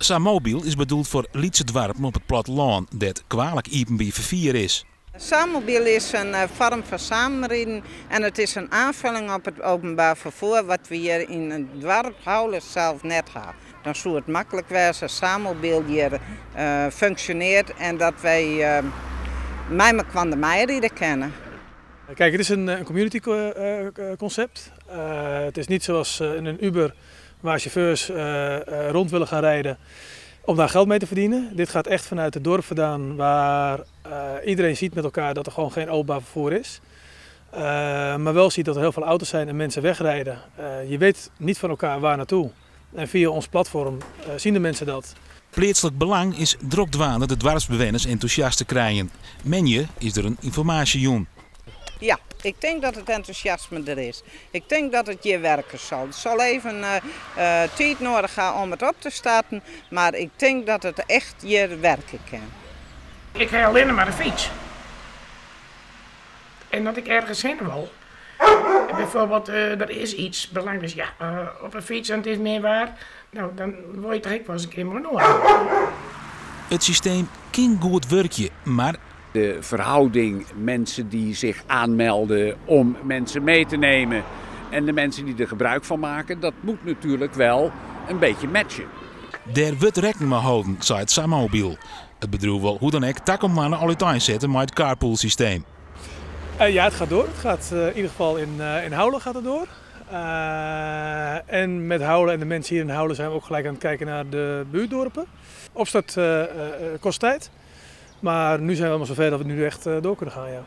Samobyl is bedoeld foar lytse doarpen op it plattelân, dêr't kwalik iepenbier ferfier is. Samobyl is in foarm fan samenriden en it is in aanvulling op it openbaar vervoer wat we hjir yn it doarp Haule sels net ha. Dan soe it maklik wêze as Samobyl hjir funksjonearret en dat wy mei mekoar der meiride kinne. Kijk, het is een community concept. Het is niet zoals in een Uber waar chauffeurs rond willen gaan rijden om daar geld mee te verdienen. Dit gaat echt vanuit het dorp vandaan waar iedereen ziet met elkaar dat er gewoon geen openbaar vervoer is. Maar wel ziet dat er heel veel auto's zijn en mensen wegrijden. Je weet niet van elkaar waar naartoe. En via ons platform zien de mensen dat. Pleatslik Belang is drok dwaande de doarpsbewenners entûsjast te krijen. Moandei is der in ynformaasjejûn. Ja, ik tink dat it entûsjasme der is. Ik tink dat it hjir werke sil. It sil even tiid nedich ha om it op te starten, mar ik tink dat it echt hjir werke kin. Ik ha allinnich mar in fyts. En as ik ergens hinne wol, byfoarbyld der is yts belangryks, ja, op 'e fyts en it is min waar, no, dan wol je toch ek wolris in kear mei It systeem kin goed wurkje, mar De verhouding mensen die zich aanmelden om mensen mee te nemen en de mensen die er gebruik van maken, dat moet natuurlijk wel een beetje matchen. Der wurdt rekken mei holden, seit Samobyl. It bedriuw wol hoe dan ek takom moanne al úteinsette mei it carpoolsysteem. Ja, het gaat door. Het gaat in ieder geval in Haule gaat het door. En met Haule en de mensen hier in Haule zijn we ook gelijk aan het kijken naar de buurtdorpen. Opstart kost tijd, maar nu zijn we allemaal zover dat we nu echt door kunnen gaan. Ja.